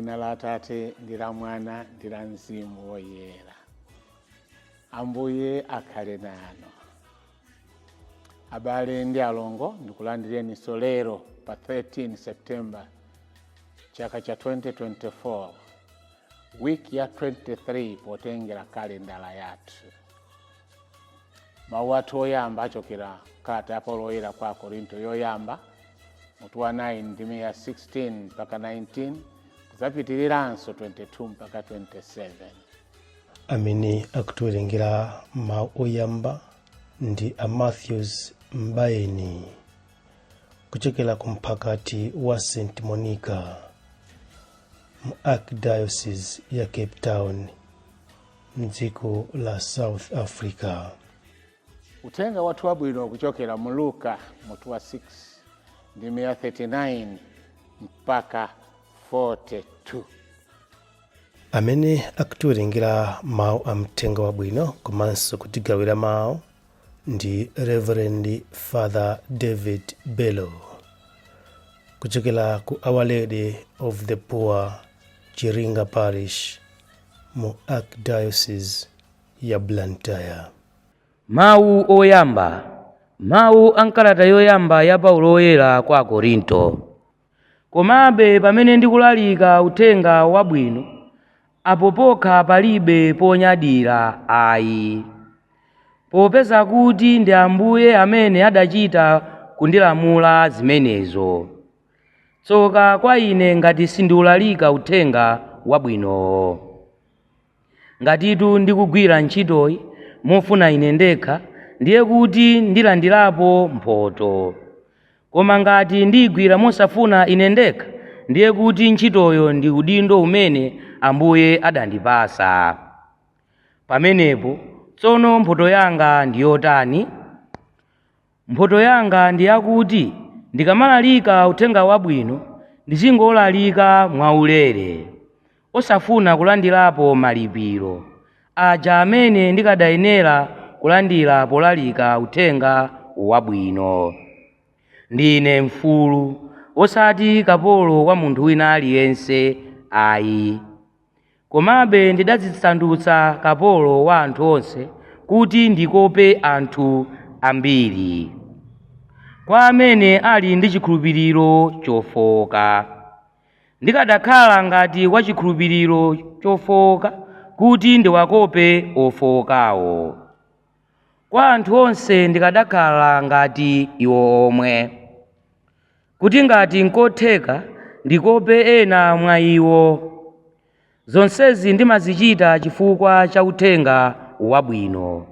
Dzina la Atate ndi la Mwana ndi la Mzimu Woyera. Ambuye akhale nanu. Abale ndi alongo, ndikulandireninso lero pa 13 September chaka cha 2024, week ya 23 potengera kalendala yathu. Mawu athu oyamba achokera kalata ya Paulo Woyera kwa Akorinto yoyamba mutu wa 9 ndime ya 16 mpaka 19, kudzapitiriranso 22 mpaka 27. Amene akutiwerengera mawu oyamba ndi a Matthews Mbayeni kuchokera ku mphakati wa St Monica mu Archdiocese ya Cape Town mdziko la South Africa. Uthenga wathu wabwino kuchokera mu Luka mutu wa 6 ndime ya 39 mpaka 42. Amene akutiwerengera mawu a mthenga wabwino komanso kutigawira mawu ndi Reverend Father David Bello kuchokera ku Our Lady of the Poor, Chiringa Parish mu Archdiocese ya Blantyre. Mawu oyamba. Mawu a nkalata yoyamba ya Paulo Woyera kwa Akorinto. Komabe pamene ndikulalika uthenga wabwino, apo pokha palibe ponyadira ayi, popeza kuti ndi Ambuye amene adachita kundilamula zimenezo. Tsoka kwa ine ngati sindiulalika uthenga wabwinowo. Ngatitu ndikugwira ntchitoyi mofuna ine ndekha, ndiye kuti ndilandirapo mphotho. Koma ngati ndigwira mosafuna ine ndekha, ndiye kuti ntchitoyo ndi udindo umene Ambuye adandipasa. Pamenepo tsono mphotho yanga ndi yotani? Mphotho yanga ndi yakuti ndikamalalika uthenga wabwino, ndizingolalika mwaulere, osafuna kulandirapo malipiro aja amene ndikadayenera kulandira polalika uthenga wabwino. Ndine mfulu, osati kapolo wa munthu wina aliyense ayi. Komabe ndidadzisandutsa kapolo wa anthu onse kuti ndikope anthu ambiri. Kwa amene ali ndi chikhulupiriro chofowoka, ndikadakhala ngati wa chikhulupiriro chofowoka kuti ndiwakope ofowokawo. Kwa anthu onse ndikadakhala ngati iwo omwe, kuti ngati nkotheka ndikope ena mwa iwo. Zonsezi ndimazichita chifukwa cha uthenga wabwino,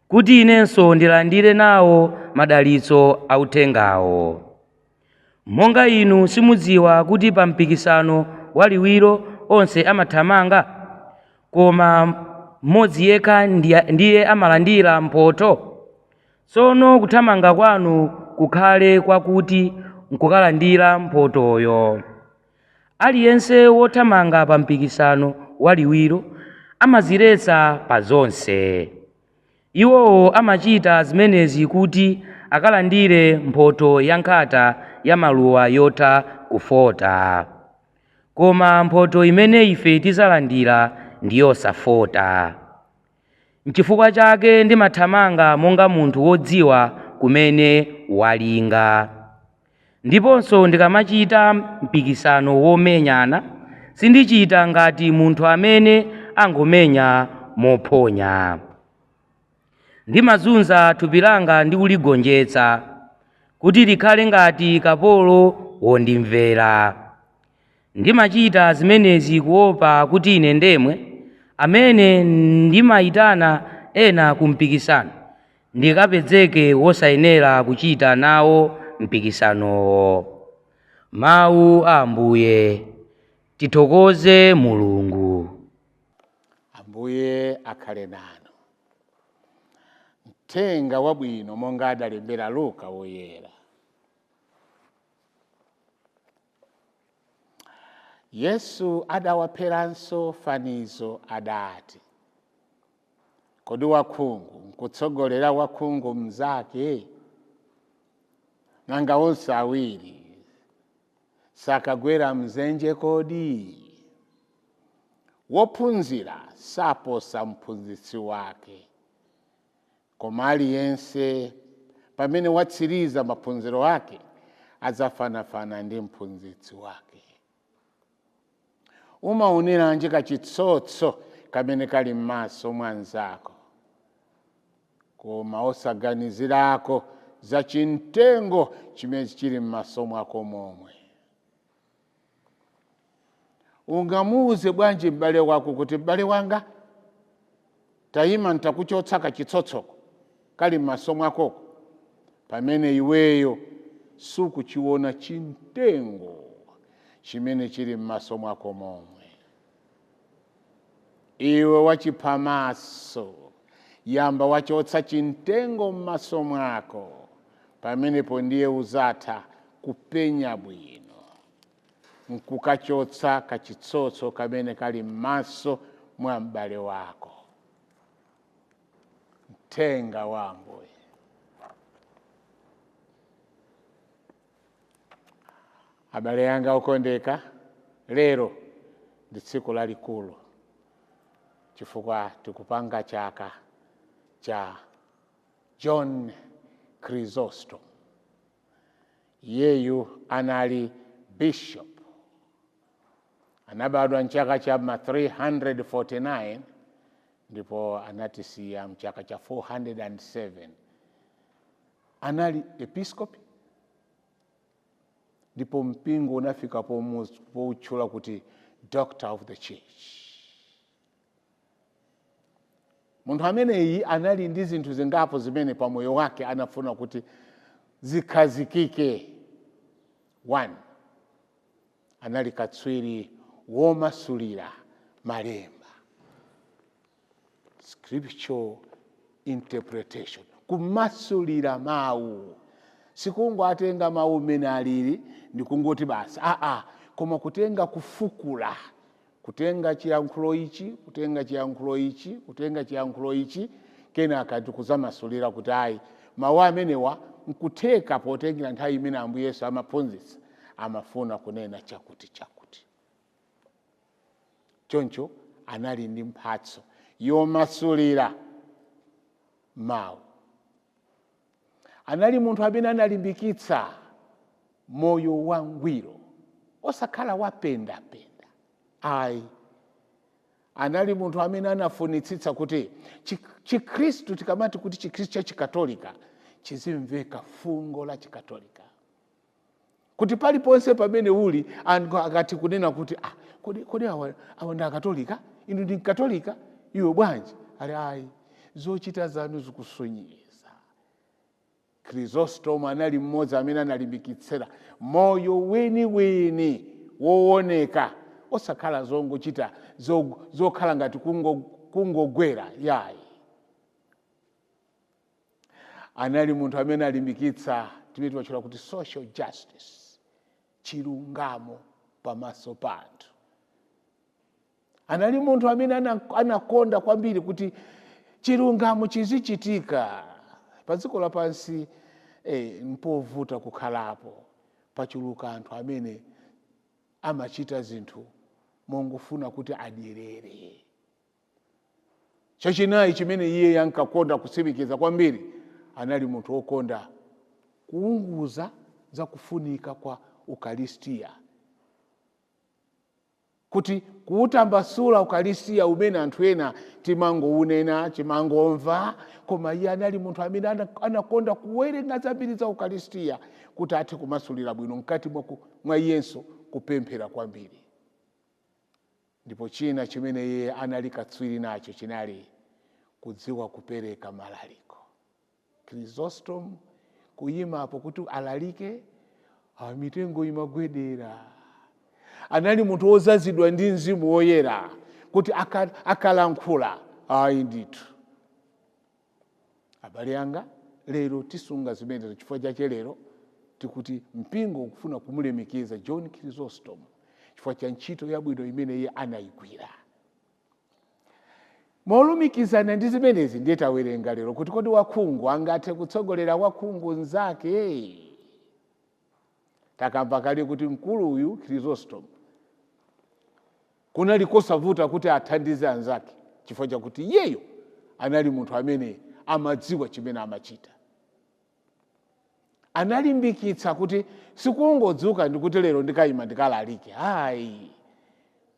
kuti inenso ndilandire nawo madalitso a uthengawo. Monga inu simudziwa kuti pa mpikisano waliwiro onse amathamanga, koma mmodzi yekha ndiye amalandira mphotho? Tsono kuthamanga kwanu kukhale kwakuti nkukalandira mphothoyo. Aliyense wothamanga pa mpikisano waliwiro amadziletsa pa zonse. Iwowo amachita zimenezi kuti akalandire mphotho ya nkhata ya maluwa yotha kufota. Koma mphotho imene ife tidzalandira ndi yosafota. Nchifukwa chake ndimathamanga monga munthu wodziwa kumene walinga. Ndiponso ndikamachita mpikisano womenyana, sindichita ngati munthu amene angomenya mophonya. Ndimazunza thupi langa ndi kuligonjetsa, kuti likhale ngati kapolo wondimvera. Ndimachita zimenezi kuopa kuti ine ndemwe, amene ndimayitana ena ku mpikisano, ndikapezeke wosayenera kuchita nawo mpikisanowo. Mawu a Ambuye. Tithokoze Mulungu. Ambuye akhale nanu. Mthenga wabwino monga adalembera Luka Woyera. Yesu adawapheranso fanizo, adati: Kodi wakhungu nkutsogolera wakhungu mnzake? Nanga onse awiri sakagwera mdzenje kodi? Wophunzira saposa mphunzitsi wake, koma aliyense pamene watsiriza maphunziro ake adzafanafana ndi mphunzitsi wake. Umaoneranji kachitsotso kamene kali m'maso mwa mnzako, koma osaganizirako za chimtengo chimene chili m'maso mwako momwe? Ungamuuze bwanji m'bale wako kuti, "M'bale wanga, tayima ntakuchotsa kachitsotsoko kali m'maso mwakoko," pamene iweyo sukuchiona chimtengo chimene chili m'maso mwako momwe? Iwe wachiphamaso, yamba wachotsa chimtengo m'maso mwako, pamenepo ndiye uzatha kupenya bwino nkukachotsa kachitsotso kamene kali m'maso mwa m'bale wako. Mthenga wa Ambuye. Abale anga okondeka, lero ndi tsiku lalikulu chifukwa tikupanga chaka cha John Chrysostom. Iyeyu anali bishop, anabadwa mchaka cha ma 349 ndipo anatisiya mchaka cha 407. Anali episcopi ndipo mpingo unafika poutchula kuti Doctor of the Church. Munthu ameneyi anali ndi zinthu zingapo zimene pamoyo wake anafuna kuti zikhazikike. One, anali katswiri womasulira malemba, scriptural interpretation, kumasulira mawu. Sikungoatenga mawu mmene alili ndikungoti basi, aa, koma kutenga, kufukula, kutenga chiyankhulo ichi, kutenga chiyankhulo ichi, kutenga chiyankhulo ichi, kenaka tikuzamasulira kuti ayi, mawu amenewa nkutheka potengera nthawi imene Ambuye Yesu amaphunzitsa amafuna kunena chakuti chakuti. Choncho anali ndi mphatso yomasulira mawu. Anali munthu amene analimbikitsa moyo wangwiro, osakhala wapendapenda ayi. Anali munthu amene anafunitsitsa kuti Chikhristu, tikamati kuti Chikhristu cha Chikatolika, chizimveka fungo la Chikatolika, kuti paliponse pamene uli anthu akati kunena kuti, "Ah, kodi awa ndi Akatolika? Inu ndi Mkatolika iwe bwanji?" Ali ayi, zochita zanu zikusonyeza. Chrysostom anali mmodzi amene analimbikitsira moyo weniweni wooneka, osakhala zongochita zokhala ngati kungogwera yayi. Anali munthu amene alimbikitsa timene timatchula kuti social justice, chilungamo pamaso pa anthu. Anali munthu amene anakonda kwambiri kuti chilungamo chizichitika pa dziko lapansi. Mpovuta kukhalapo, pachuluka anthu amene amachita zinthu mongofuna kuti adyerere. Chachinayi chimene iye yankakonda kutsimikiza kwambiri, anali munthu wokonda kuunguza za kufunika kwa Ukaristiya, kuti kuutambasula Ukaristiya umene anthu ena timangounena, timangomva, koma iye anali munthu amene anakonda kuwerenga zambiri za Ukaristiya kuti athe kumasulira bwino mkati mwa iyenso kupemphera kwambiri. Ndipo china chimene iye anali katswiri nacho chinali kudziwa kupereka malaliko. Chrysostom kuyimapo kuti alalike, mitengo imagwedera. Anali munthu wozazidwa ndi Mzimu Woyera kuti akalankhula, ayi ndithu. Abale anga, lero tisunga zimenezo. Chifukwa chache lero tikuti mpingo ukufuna kumulemekeza John Chrysostom chifukwa cha ntchito yabwino imene iye anayigwira. Molumikizana ndi zimenezi, ndiye tawerenga lero kuti kodi wakhungu angathe kutsogolera wakhungu mnzake? Takamva kale kuti mkulu uyu Chrysostom kuchokera Kunali kosavuta kuti athandize anzake chifukwa chakuti iyeyo anali munthu amene amadziwa chimene amachita. Analimbikitsa kuti sikungodzuka ndikuti lero ndikayima ndikalalike, ayi,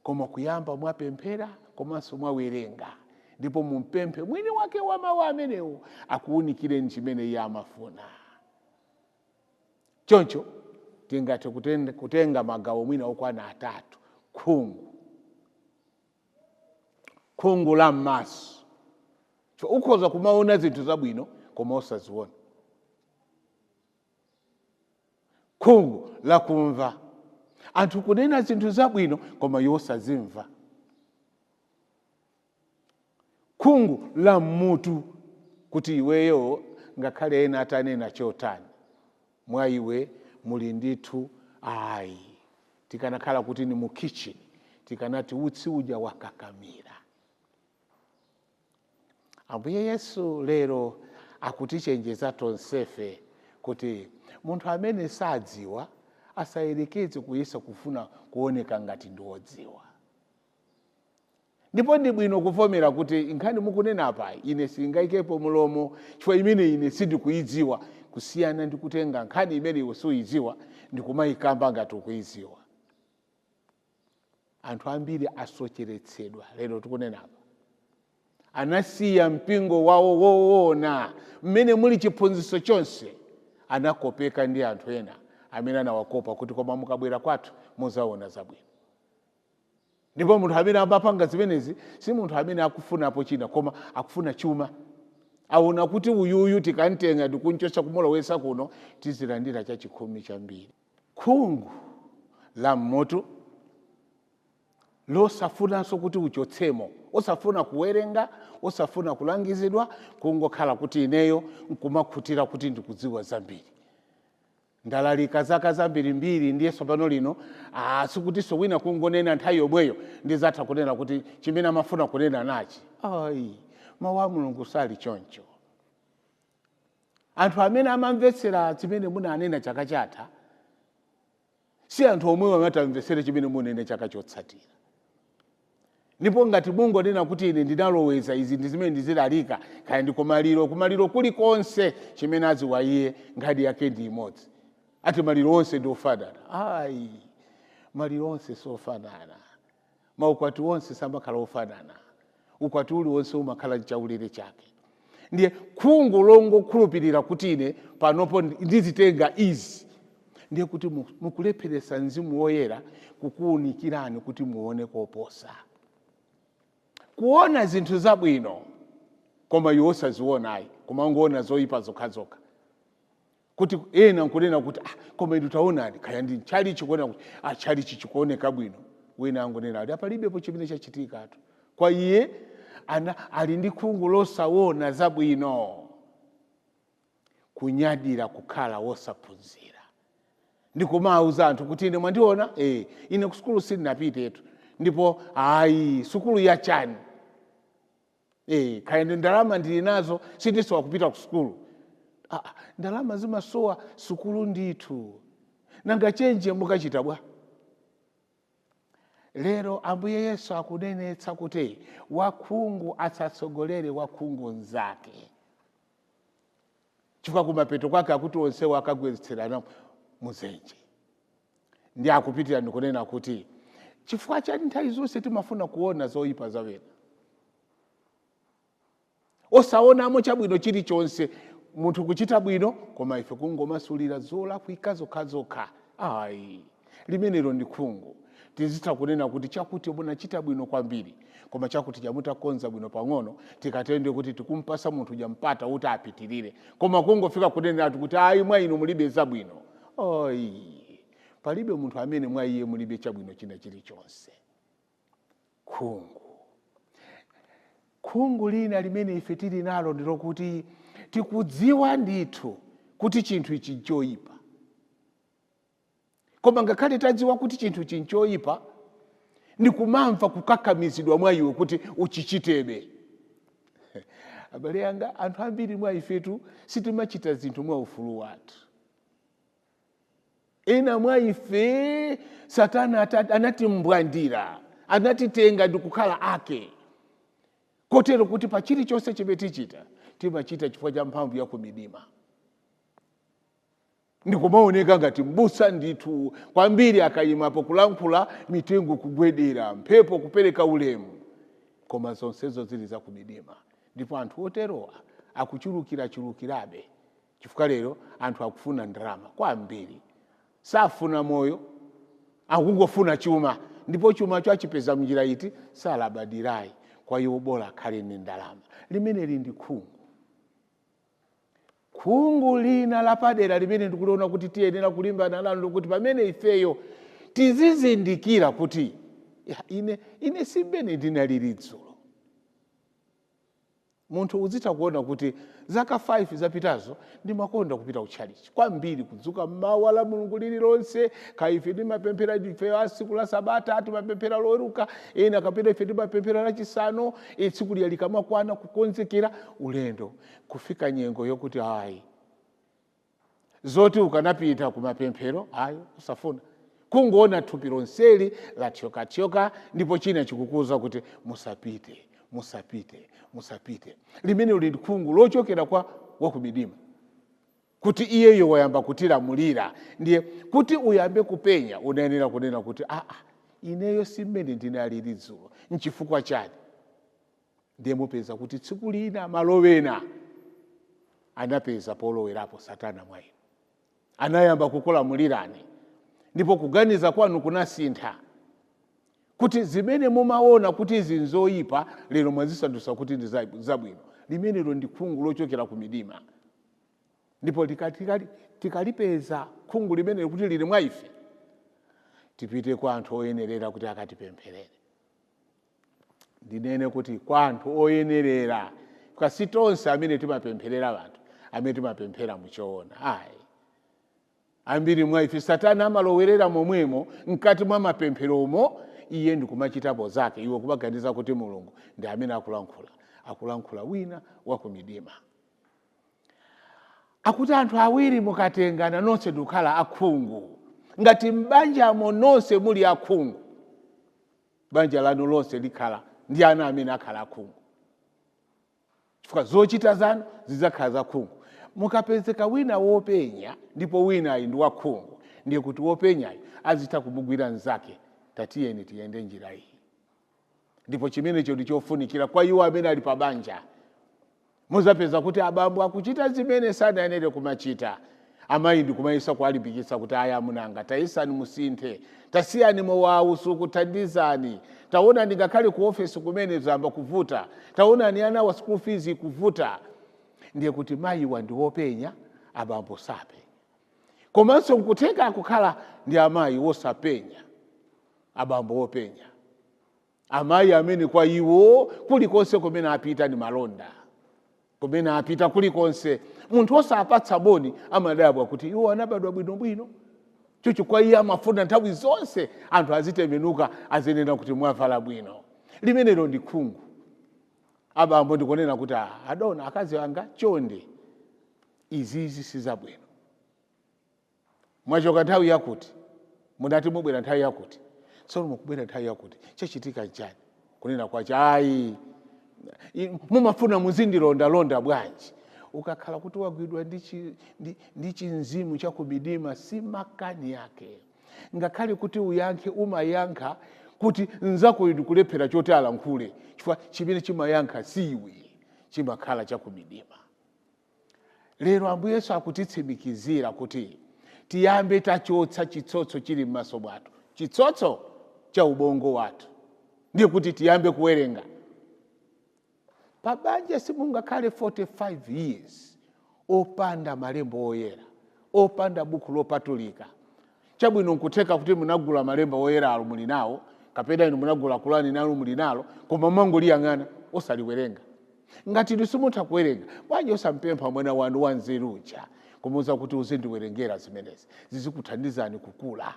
koma kuyamba mwapemphera komanso mwawerenga, ndipo mumpemphe mwini wake wa mawu amenewo akuwunikireni chimene iye amafuna. Choncho tingathe kutenga magawo mwina okwana atatu. Khungu, khungu la m'maso. So ukhoza kumaona zinthu zabwino koma osaziona. Khungu lakumva, anthu kunena zinthu zabwino koma iwo osazimva. Khungu la mmutu, kuti iweyo ngakhale ena atanena chotani, mwa iwe muli ndithu ayi. Tikanakhala kuti ni mu kitchen, tikanati utsi uja wakakamira. Ambuye Yesu lero akutichenjeza tonsefe kuti munthu amene sadziwa asayerekeze kuyesa kufuna kuoneka ngati ndi wodziwa. Ndipo ndi bwino kuvomera kuti nkhani mukunena apa ine singayikepo mulomo chifukwa imene ine sindikuyidziwa, kusiyana ndi kutenga nkhani imene iwe suyidziwa ndikumayikamba ngati ukuyidziwa. Anthu ambiri asocheretsedwa lero tikunena apa, anasiya mpingo wawo woona mmene muli chiphunzitso chonse, anakopeka ndi anthu ena amene anawakopa kuti koma mukabwera kwathu muzaona zabwino. Ndipo munthu amene amapanga zimenezi si munthu amene akufunapo china, koma akufuna chuma. Aona kuti uyuyu tikamtenga ndikunchosa kumulowesa kuno tizilandira chachikhumi chambiri. Khungu la mmutu losafunanso kuti uchotsemo, osafuna kuwerenga, osafuna kulangizidwa, kungokhala kuti ineyo nkumakhutira kuti ndikudziwa zambiri, ndalalika zaka zambirimbiri, ndiye tsopano lino sikutinso wina kungonena nthawi yomweyo ndizatha kunena kuti chimene amafuna kunena nachi. Ayi, mawu a Mulungu sali choncho. Anthu amene amamvetsera chimene munanena chaka chatha si anthu omwewo amatamvetsere chimene munene chaka chotsatira. Ndipo ngati mungonena kuti ine ndinaloweza izi ndi zimene ndizilalika, kaya ndi kumaliro, kumaliro kulikonse chimene adziwa iye nkhani yake ndi imodzi, ati maliro onse ndi ofanana. Ayi, maliro onse sofanana, maukwati onse samakhala ofanana, ukwati uliwonse umakhala mchaulere chake. Ndiye khungu longokhulupirira kuti ine panopo ndizitenga izi, ndiye kuti mukulepheresa Mzimu Woyera kukuwunikirani kuti muone koposa. Kuona zinthu zabwino koma iwe osazionayi, koma ungoona zoyipa zokhazokha. Kuti ena nkunena kuti koma inu taonani, kaya ndi tchalichi, kuona kuti tchalichi chikuoneka bwino, wina angonena kuti apalibepo chimene chachitikatu. Kwa iye ali ndi khungu losaona zabwino. Kunyadira kukhala wosaphunzira ndikumauza anthu kuti ine mwandiona, ine ku sukulu sindinapitetu, ndipo ayi sukulu yachani, kaya ndi ndalama ndili nazo sindisowa kupita ku sukulu. Ndalama zimasowa sukulu ndithu, nanga chenje mukachita bwa? Lero Ambuye Yesu akunenetsa kuti wakhungu asatsogolere wakhungu nzake, chifukwa kumapeto kwake akuti onsewo akagwetserana muzenje. Ndi akupitira ndikunena kuti chifukwa chani nthawi zonse timafuna kuona zoyipa zawena, osaonamo chabwino chilichonse. Munthu kuchita bwino koma ife kungomasulira zolakwika zokhazokha. Ayi, limenelo ndi khungu. Tizitha kunena kuti chakuti munachita bwino kwambiri, koma chakuti chamutakonza bwino pang'ono, tikatende kuti tikumpasa munthu jampata kuti apitirire. Koma kungofika kunena kuti ayi mwa inu mulibe zabwino, ayi, palibe munthu amene mwa iye mulibe chabwino china chilichonse. Khungu, khungu lina limene ife tili nalo ndilokuti tikudziwa ndithu kuti chinthu ichi nchoyipa, koma ngakhale tadziwa kuti chinthu ichi nchoyipa, ndikumamva kukakamizidwa mwa iwe kuti uchichitebe. Abale anga, anthu ambiri mwa ifetu sitimachita zinthu mwa ufulu wathu. Ena mwa ife Satana anatimbwandira, Anatitenga ndi kukhala ake, kotero kuti pa chilichonse chimene tichita, timachita chifukwa cha mphamvu ya kumidima, ndikumaoneka ngati mbusa ndithu kwambiri. Akayimapo kulankhula, mitengo kugwedera, mphepo kupereka ulemu, koma zonsezo zili za kumidima. Ndipo anthu oterowa akuchulukirachulukirabe, chifukwa lero anthu akufuna ndalama kwambiri, safuna moyo, akungofuna chuma. Ndipo chumacho achipeza mnjira iti salabadirayi. Kwa iwo bola akhale ndi ndalama. Limeneli ndi khungu. Khungu lina lapadera limene ndikuliona kuti tiyenera kulimbana nalo, ndikuti pamene ifeyo tizizindikira kuti ya, ine simmene ndinalili dzulo. Munthu uzitha kuona kuti zaka 5 zapitazo ndimakonda kupita kutchalichi kwambiri, kudzuka mmawa la Mulungu lililonse. Ka ife timapemphera, ife a tsiku la Sabata timapemphera Loweruka, ena kapena ife timapemphera Lachisanu. Tsiku liya likamakwana, kukonzekera ulendo. Kufika nyengo yokuti ayi, zoti ukanapita kumapemphero ayi, usafuna, kungoona thupi lonseli lathyokathyoka, ndipo china chikukuwuza kuti musapite, musapite, musapite. Limene lili khungu lochokera kwa wakumidima, kuti iyeyo wayamba kutilamulira. Ndiye kuti uyambe kupenya, unayenera kunena kuti aa, ineyo simmene ndinalili dzulo, nchifukwa chani? Ndiye mupeza kuti tsiku lina malowena anapeza polowerapo Satana mwa inu, anayamba kukulamulirani, ndipo kuganiza kwanu kunasintha, kuti zimene mumaona kuti izi nzoyipa, lero mwazisandutsa kuti ndi zabwino. Limenelo ndi khungu lochokera ku midima. Ndipo tikalipeza khungu limenelo kuti lili mwa ife, tipite kwa anthu oyenerera kuti akatipempherere. Ndinene kuti kwa anthu oyenerera, kasi tonse amene timapempherera anthu amene timapemphera muchoona, ayi. Ambiri mwa ife Satana amalowerera momwemo mkati mwa mapempheromo, iye ndikumachitapo zake, iwe kumaganiza kuti Mulungu ndi amene akulankhula. Akulankhula wina wakumidima. Akuti anthu awiri mukatengana nonse ndikukhala akhungu, ngati m'banjamo nonse muli akhungu, banja lanu lonse likhala ndi ana amene akhala akhungu, chifukwa zochita zanu zidzakhala zakhungu. Mukapezeka wina wopenya ndipo wina ayi ndi wakhungu, ndiye kuti wopenyayo azitha kumugwira mnzake, "Tatiyeni tiyende njira iyi." Ndipo chimenecho ndi chofunikira kwa iwo amene ali pa banja. Muzapeza kuti abambo akuchita zimene sanayenere kumachita, amayi ndikumayesa kuwalimbikitsa kuti, "Aya amunanga, tayesani musinthe, tasiyani mowawu, sukuthandizani. Taonani ngakhale ku ofesi kumene zamba kuvuta, taonani ana wa school fees ikuvuta." Ndiye kuti mayiwa ndi wopenya, abambo sapenya. Komanso nkutheka akukhala ndi amayi wosapenya, abambo wopenya. Amayi amene kwa iwo kulikonse kumene apita ni malonda, kumene apita kulikonse munthu osapatsa boni amadabwa kuti iwo anabadwa bwinobwino. Chocho kwa iye amafuna nthawi zonse anthu azitembenuka, azinena kuti mwavala bwino. Limenelo ndi khungu. Abambo ndikunena kuti, "Ah, adona, akazi anga, chonde, izizi sizabwino. Mwachoka nthawi yakuti, munati mubwera nthawi yakuti, tsono mukubwera nthawi yakuti, chachitika nchani?" Kunena kwacha, "Ayi, mumafuna muzindilondalonda bwanji?" Ukakhala kuti wagwidwa ndi chinzimu chakumidima, si makani yake. Ngakhale kuti uyankhe, umayankha kuti nzakoyo ndikulephera choti alankhule, chifukwa chimene chimayankha siwe, chimakhala chakumidima. Lero Ambuye Yesu akutitsimikizira kuti tiyambe tachotsa chitsotso chili m'maso mwathu, chitsotso cha ubongo wathu. Ndiye kuti tiyambe kuwerenga. Pabanja simungakhale 45 years opanda malembo oyera, opanda buku lopatulika. Chabwino, nkutheka kuti munagula malembo oyera alo muli nawo, kapena inu munagula Kulani nalo muli nalo, koma mwangoliyang'ana osaliwerenga. Ngati inu simutha kuwerenga, bwanji osampempha mwana wanu wanzeru uja, kumuwuza kuti uzindiwerengera zimenezi, zizikuthandizani kukula?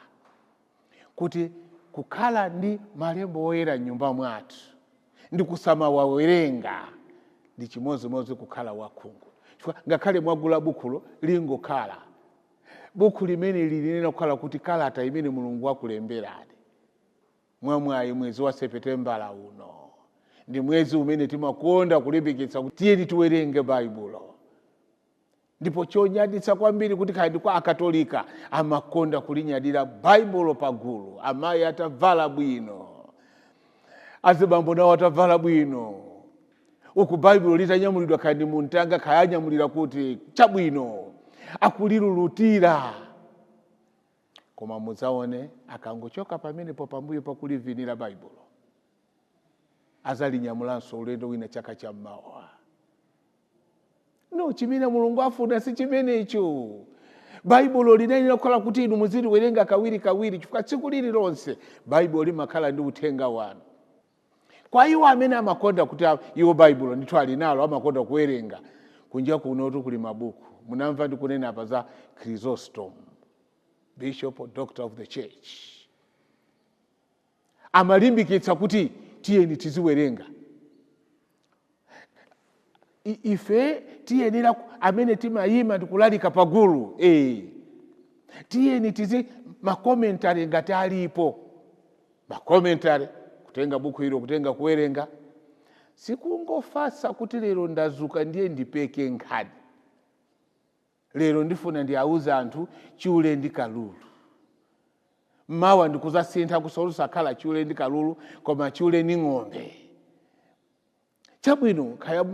Kuti kukhala ndi malembo oyera m'nyumba mwathu ndi kusamawawerenga ndi chimodzimodzi kukhala wakhungu, chifukwa ngakhale mwagula bukhulo, lingokhala buku limene lilinena kukhala kuti kalata imene Mulungu akulemberani. Mwamwayi mwezi wa Sepitembala uno ndi mwezi umene timakonda kulimbikitsa kuti tiyeni tiwerenge Baibulo. Ndipo chonyaditsa kwambiri kuti kaya ndi kwa Akatolika, amakonda kulinyadira Baibulo pagulu, amayi atavala bwino, azibambo nawo atavala bwino, uku Baibulo litanyamulidwa, kaya ndi muntanga, kaya anyamulira kuti, chabwino, akulilulutira. Koma mudzaone akangochoka pamenepo, pambuyo pakulivinira Baibulo, azalinyamulanso ulendo wina chaka chammawa. No, chimene Mulungu afuna si chimenecho. Baibulo linayenera kukhala kuti inu muziliwerenga kawiri kawiri, chifukwa tsiku lililonse Baibulo limakhala ndi uthenga wanu. Kwa iwo amene amakonda kuti iwo Baibulo ndithu ali nalo, amakonda kuwerenga, kunja kunotu kuli mabuku. Munamva ndikunena apa za Chrysostom, bishop, doctor of the church, amalimbikitsa kuti tiyeni tiziwerenga. Ife tiyenera amene timayima ndikulalika pagulu, tiyeni tizi ma commentary ngati alipo ma commentary, kutenga buku ilo, kutenga kuwerenga. Sikungofasa kuti lero ndazuka ndiye ndipeke nkhani, lero ndifuna ndiauze anthu chule ndi kalulu, mawa ndikuzasintha kusolusakhala chule ndi kalulu koma chule ndi ng'ombe. Chabwino, kaya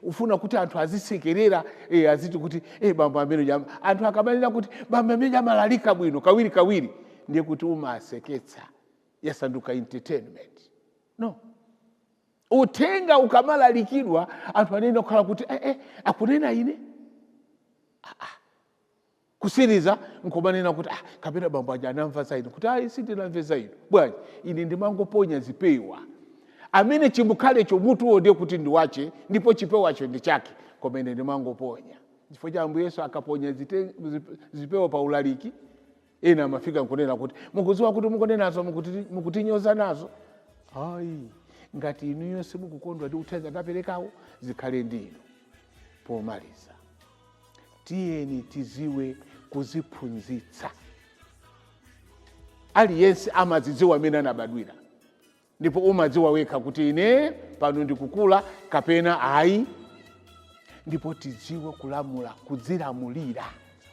ufuna kuti anthu azisekerera, aziti kuti bambo amene anthu akamanena kuti bambo amene amalalika bwino kawiri kawiri, ndiye kuti umaseketsa, yasanduka entertainment. No, uthenga ukamalalikidwa, anthu anene kukhala kuti akunena ine. Kusiriza nkumanena kuti, "Ah, kapena bambo aja anamva za ine?" Kuti ayi, sindinamve za ine. Bwanji? Ine ndimangoponya zipewa. Amene chimukhalecho mutuwo ndiye kuti ndiwache, ndipo chipewacho ndi chake, koma ine ndimangoponya. Chifukwa cha Ambuye Yesu akaponya zipewa pa ulaliki, ena amafika nkunena kuti, "Mukudziwa kuti mukunenazo mukutinyoza nazo?" Ayi, ngati inuyo simukukondwa ndi uthenga ndaperekawo, zikhale ndi inu. Pomaliza, tiyeni tiziwe kuziphunzitsa. Aliyense amadzidziwa amene anabadwira, ndipo umadziwa wekha kuti ine pano ndikukula kapena ayi. Ndipo tidziwe kulamula, kudzilamulira,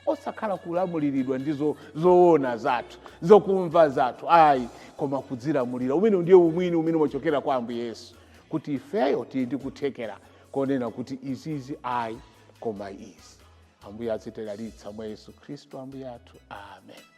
osakhala kulamuliridwa ndi zoona zathu, zokumva zathu, ayi, koma kudzilamulira umene ndiye umwini umene umachokera kwa Ambuye Yesu, kuti ifeyo tili ndi kuthekera konena kuti izizi ayi, koma izi. Ambuye azitidalitsa mwa Yesu Khristu Ambuye athu. Amen.